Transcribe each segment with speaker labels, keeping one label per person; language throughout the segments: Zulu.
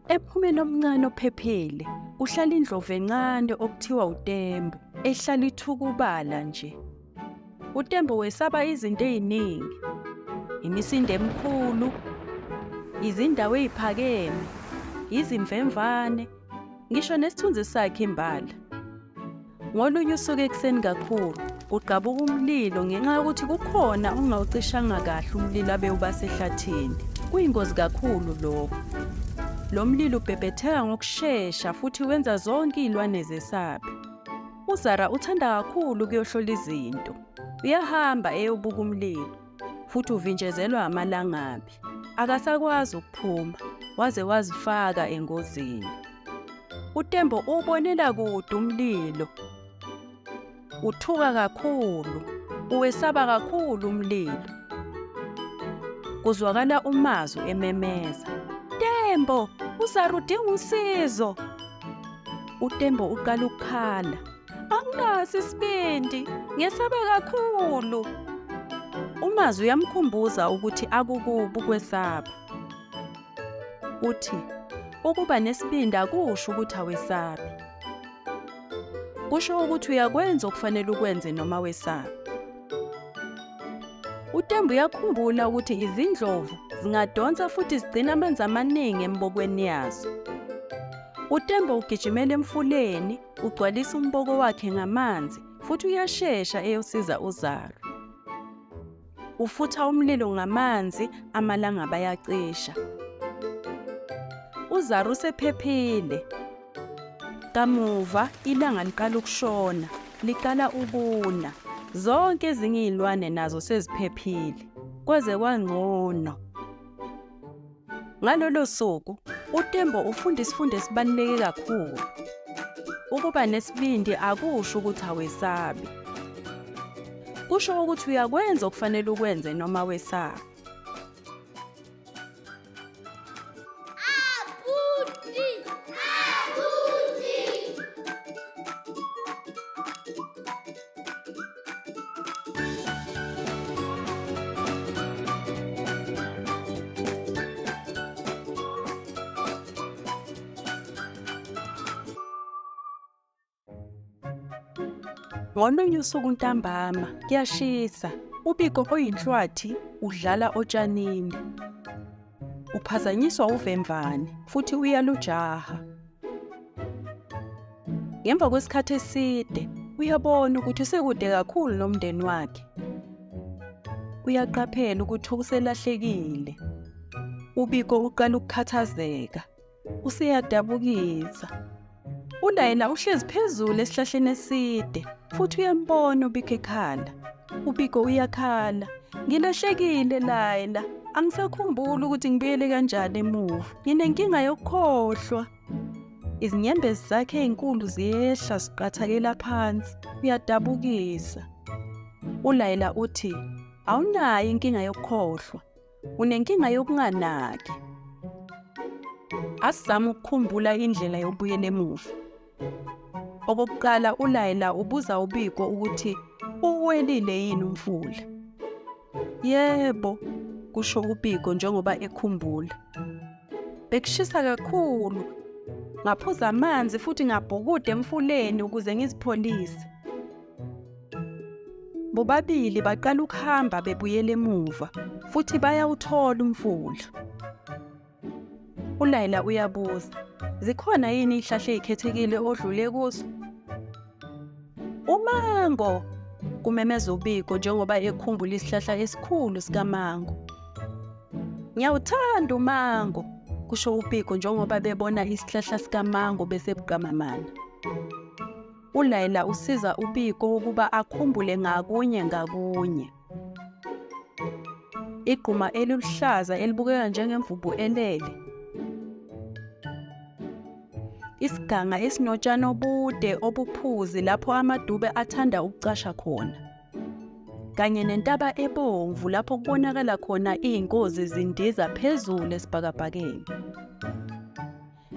Speaker 1: Ephumeni omncane ophephile kuhlala indlovu encane okuthiwa uTembo ehlala ithukubala nje. UTembo wesaba izinto eziningi. Imisindo emikhulu, izindawo eziphakeme, izimvemvane, ngisho nesithunzi sakhe imbala. Ngolunye usuku ekuseni kakhulu, kugqabuka umlilo ngenxa yokuthi kukhona ongawucishanga kahle umlilo abewubasehlathini. Kuyingozi kakhulu lokhu. Lo mlilo ubhebhetheka ngokushesha futhi wenza zonke iy'lwane zesabe. UZara uthanda kakhulu ukuyohlola izinto. Uyahamba eyobuka umlilo futhi uvinjezelwa amalangabi. Akasakwazi ukuphuma, waze wazifaka engozini. UTembo uwubonela kude umlilo. Uthuka kakhulu, uwesaba kakhulu umlilo. Kuzwakala uMazu ememeza. Tembo, uZara udinga usizo. UTembo uqala ukukhala. Anginaso isibindi, ngesaba kakhulu. UMazu uyamkhumbuza ukuthi akukubi ukwesaba. Uthi ukuba nesibindi akusho ukuthi awesabi. Kusho ukuthi uyakwenza okufanele ukwenze noma wesaba. UTembu uyakhumbula ukuthi izindlovu zingadonsa futhi zigcina amanzi amaningi embokweni yazo. UTembo ugijimela emfuleni, ugcwalisa umboko wakhe ngamanzi futhi uyashesha eyosiza uZara. Ufutha umlilo ngamanzi, amalangabi ayacisha. UZara usephephile. Kamuva ilanga liqala ukushona, liqala ukuna. Zonke ezinye izilwane nazo seziphephile. Kwaze kwangcono. Ngalolo suku, uTembo ufunda isifundo esibaluleke kakhulu. Ukuba nesibindi akusho ukuthi awesabi. Kusho ukuthi uyakwenza okufanele ukwenze noma wesaba.
Speaker 2: Abuti! Abuti!
Speaker 1: Ngolunye usuku ntambama kuyashisa, uBiko oyinhlwathi udlala otshanini. Uphazanyiswa uvemvane futhi uyalujaha. Ngemva kwesikhathi eside, uyabona ukuthi usekude kakhulu nomndeni wakhe. Uyaqaphela ukuthi uselahlekile. UBiko uqala ukukhathazeka. Useyadabukisa. ULayla uhlezi phezulu esihlahleni eside futhi uyambona uBiko ekhala. UBiko uyakhala. Ngilahlekile Layla. Angisakhumbuli ukuthi ngibuyele kanjani emuva. Nginenkinga yokukhohlwa. Izinyembezi zakhe ezinkulu ziyehla ziqathakela phansi. Uyadabukisa. ULayla uthi, awunayo inkinga yokukhohlwa. Unenkinga yokunganaki. Asizame ukukhumbula indlela yokubuyela emuva. Okokuqala uLayla ubuza uBiko ukuthi uwelile yini umfula. Yebo, kusho uBiko njengoba ekhumbula. Bekushisa kakhulu. Ngaphuza amanzi futhi ngabhukuda emfuleni ukuze ngizipholise. Bobabili baqala ukuhamba bebuyela emuva futhi bayawuthola umfula. ULayla uyabuza, zikhona yini iy'hlahla ey'khethekile odlule kuzo? Umango! Kumemeza uBiko njengoba ekhumbula isihlahla esikhulu sikamango. Ngiyawuthanda umango, kusho uBiko njengoba bebona isihlahla sikamango bese buqamamana. ULayla usiza uBiko ukuba akhumbule ngakunye ngakunye. Igquma eliluhlaza elibukeka njengemvubu elele. Isiganga esinotshani obude obuphuzi lapho amadube athanda ukucasha khona. Kanye nentaba ebomvu lapho kubonakala khona iy'nkozi zindiza phezulu esibhakabhakeni.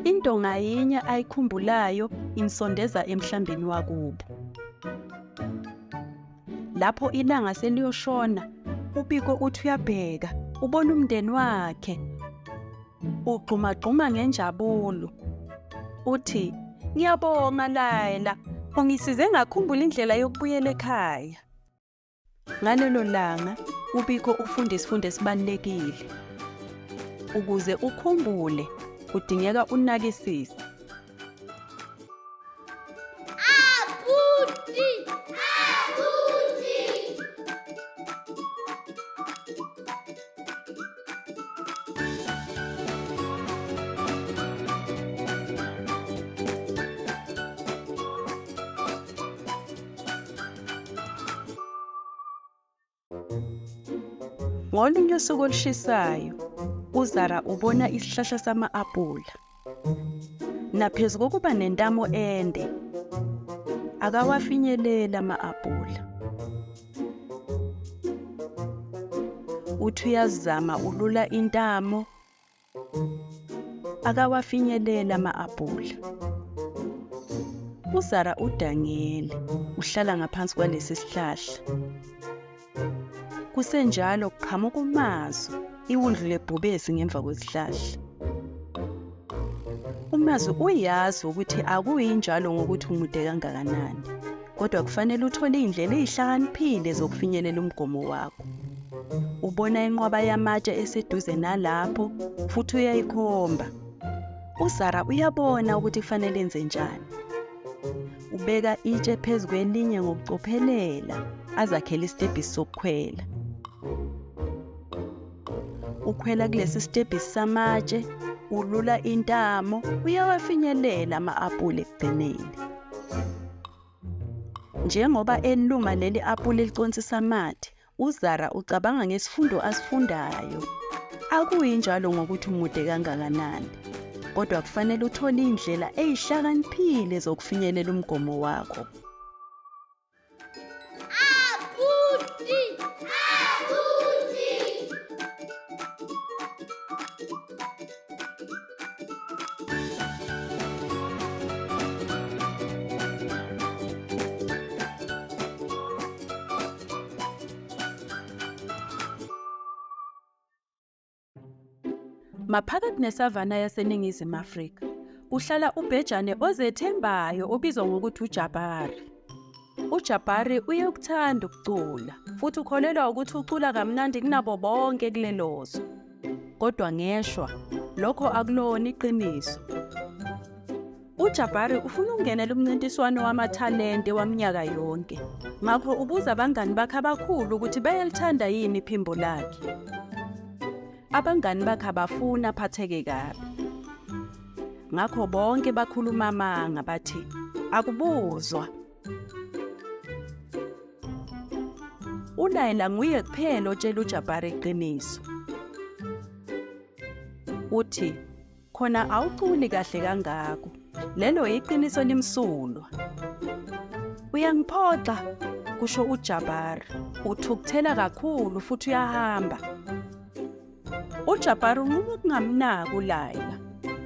Speaker 1: Into ngayinye ayikhumbulayo imsondeza emhlambini wakubo. Lapho ilanga seliyoshona, uBiko uthi uyabheka, ubona umndeni wakhe. Ugxumagxuma ngenjabulo. Uthi, Ngiyabonga Layla, ungisize ngakhumbula indlela yokubuyela ekhaya. Ngalelo langa, uBiko ufunda isifundo esibalulekile. Ukuze ukhumbule, kudingeka unakisise.
Speaker 2: Abuti! Abuti!
Speaker 1: Ngolunye usuku olushisayo, uZara ubona isihlahla sama-apula. Naphezu kokuba nentamo ende, akawafinyeleli ama-apula. Uthi uyazama ulula intamo, akawafinyeleli ama-apula. UZara udangele, uhlala ngaphansi kwalesi sihlahla. Kusenjalo kuqhamuka uMazo, iwundlu lebhubesi ngemva kwesihlahla. UMazo uyazi ukuthi akuyinjalo ngokuthi umude kangakanani, kodwa kufanele uthole iy'ndlela ey'hlakaniphile zokufinyelela umgomo wakho. Ubona inqwaba yamatshe eseduze nalapho futhi uyayikhomba. UZara uyabona ukuthi kufanele enze njani. Ubeka itshe phezu kwelinye ngokucophelela azakhele isitebhisi sokukhwela. Ukhwela kulesi sitebhisi samatshe, ulula intamo, uyawafinyelela ama-apula ekugcineni. Njengoba eluma leli apula eliconsisa amathe, UZara ucabanga ngesifundo asifundayo. Akuyinjalo ngokuthi umude kangakanani, kodwa kufanele uthole indlela eyihlakaniphile zokufinyelela umgomo wakho.
Speaker 2: Abuti! Abuti!
Speaker 1: Maphakathi nesavana yaseNingizimu Afrika, kuhlala ubhejane ozethembayo obizwa ngokuthi uJabari. UJabari uyakuthanda ukucula futhi ukholelwa ukuthi ucula kamnandi kunabo bonke kulelo zwe. Kodwa ngeshwa, lokho akulona iqiniso. UJabari ufuna ukungenela umncintiswano wamathalente waminyaka yonke. Ngakho ubuza abangani bakhe abakhulu ukuthi bayalithanda yini iphimbo lakhe. Abangani bakhe abafuni aphatheke kabi. Ngakho bonke bakhuluma amanga bathi akubuzwa. ULayla nguye kuphela otshela uJabari iqiniso. Uthi khona awuculi kahle kangako. Lelo iqiniso limsulwa. Uyangiphoxa, kusho uJabari. Uthukuthela kakhulu futhi uyahamba. UJabbar unquma ukungamnaki uLayla.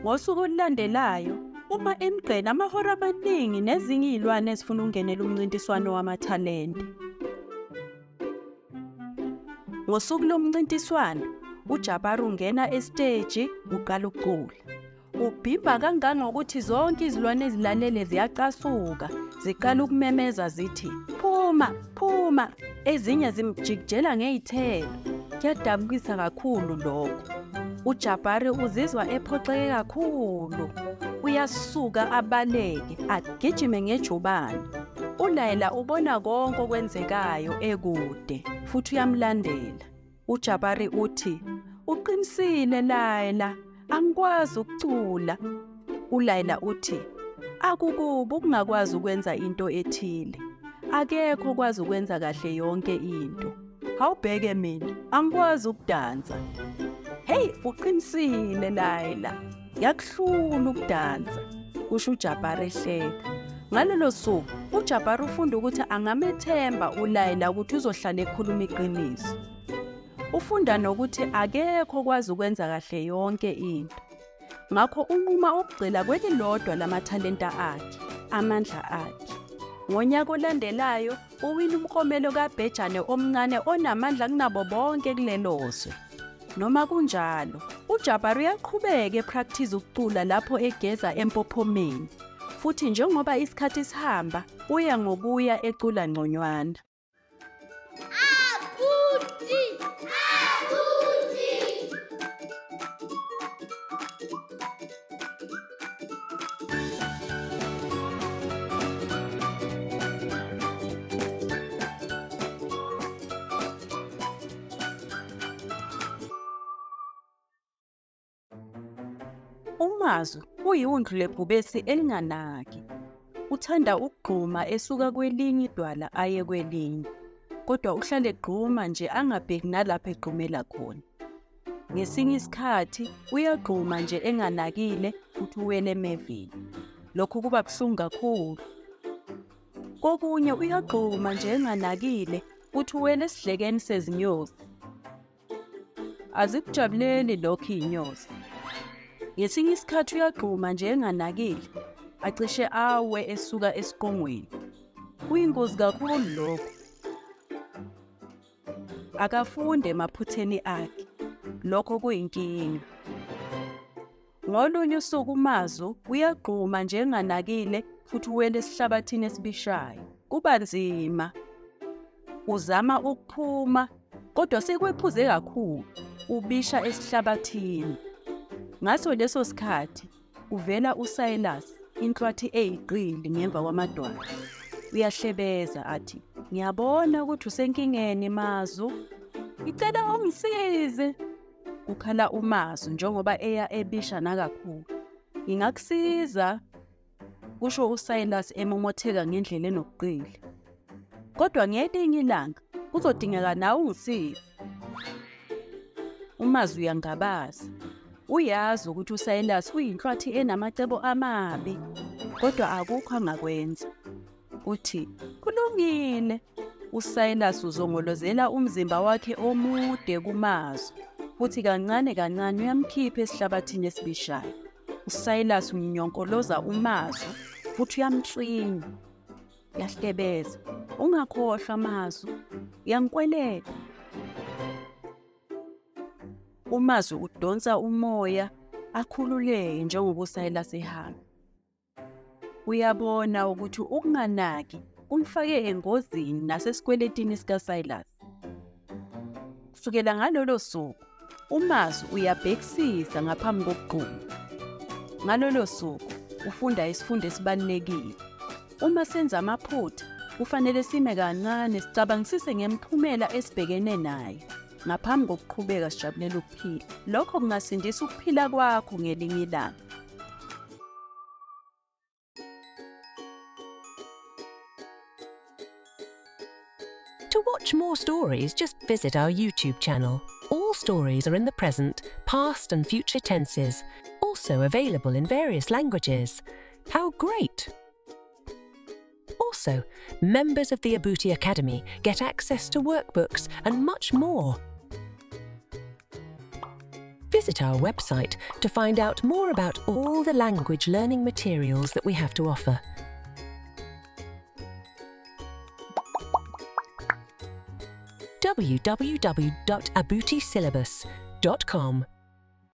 Speaker 1: Ngosuku olulandelayo, uma emgqeni amahora amaningi nezinye iy'lwane ezifuna ukungenela umncintiswano wamathalente. Ngosuku lomncintiswano, uJabbar ungena esiteji uqala ukucula. Ubhibha kangangokuthi zonke izilwane ezilalele ziyacasuka, ziqala ukumemeza zithi, Phuma! Phuma! Ezinye zimjikijela ngey'thelo. Kuyadabukisa kakhulu lokho. UJabari uzizwa ephoxeke kakhulu. Uyasuka abaleke, agijime ngejubane. ULayla ubona konke okwenzekayo ekude futhi uyamlandela. UJabari uthi, Uqinisile Layla, angikwazi ukucula. ULayla uthi, Akukubi ukungakwazi ukwenza into ethile. Akekho okwazi ukwenza kahle yonke into. Awubheke mina, angikwazi ukudansa. Hey, uqinisile Layla. Ngiyakuhlula ukudansa, kusho uJabari ehleka. Ngalolo suku, uJabari ufunda ukuthi angamethemba uLayla ukuthi uzohlala ekhuluma iqiniso. Ufunda nokuthi akekho okwazi ukwenza kahle yonke into. Ngakho unquma ukugxila kwelilodwa lamathalenta akhe, amandla akhe. Ngonyaka olandelayo, uwina umklomelo kabhejane omncane onamandla kunabo bonke kulelo zwe. Noma kunjalo, uJabbar uyaqhubeka ephrakthiza ukucula lapho egeza empophomeni, futhi njengoba isikhathi sihamba, uya ngokuya ecula ngconywana.
Speaker 2: Abuti! Abuti!
Speaker 1: UMazu uyiwundlu lebhubesi elinganaki. Uthanda ukugxuma esuka kwelinye idwala aye kwelinye, kodwa uhlale egxuma nje angabheki nalapho egxumela khona. Ngesinye isikhathi uyagxuma nje enganakile futhi uwele emeveni. Lokhu kuba buhlungu kakhulu. Kokunye uyagxuma nje enganakile futhi uwele esidlekeni sezinyosi. Azikujabuleli lokho iy'nyosi. Ngesinye isikhathi uyagxuma nje enganakile, acishe awe esuka esiqongweni. Kuyingozi kakhulu lokho. Akafunde emaphutheni akhe. Lokho kuyinkinga. Ngolunye usuku uMazu uyagxuma nje enganakile futhi uwela esihlabathini esibishayo. Kuba nzima. Uzama ukuphuma kodwa sekwephuze kakhulu. Ubisha esihlabathini. Ngaso leso sikhathi kuvela uSilas, inhlwathi eyiqili ngemva kwamadwala. Uyahlebeza athi, "Ngiyabona ukuthi usenkingeni Mazu. Ngicela ungisize." Kukhala uMazu njengoba eya ebisha nakakhulu. Ngingakusiza, kusho uSilas emomotheka ngendlela enobuqili. Kodwa ngelinye ilanga kuzodingeka nawe ungisize. UMazu uyangabaza. Uyazi ukuthi uSilas uyinhlwathi enamacebo amabi, kodwa akukho angakwenza. Uthi, kulungile. USilas uzongolozela umzimba wakhe omude kuMazu, futhi kancane kancane uyamkhipha esihlabathini esibishayo. USilas unyonkoloza uMazu futhi uyamklinya. Uyahlebeza. Ungakhohlwa Mazu, uyangikweleta. UMazu udonsa umoya akhululeke njengoba uSilas ehamba. Uyabona ukuthi ukunganaki kumfake engozini nasesikweletini sikaSilas. Kusukela ngalolo suku, uMazu uyabhekisisa ngaphambi kokugxuma. Ngalolo suku, ufunda isifundo esibalulekile. Uma senza amaphutha, kufanele sime kancane sicabangisise ngemiphumela esibhekene nayo ngaphambi kokuqhubeka sijabulela ukuphila. Lokho kungasindisa ukuphila kwakho ngelinye ilanga.
Speaker 3: To watch more stories, just visit our YouTube channel. All stories are in the present, past, and future tenses, also available in various languages. How great! Also, members of the Abuti Academy get access to workbooks and much more. Visit our website to find out more about all the language learning materials that we have to offer. www.abutisyllabus.com.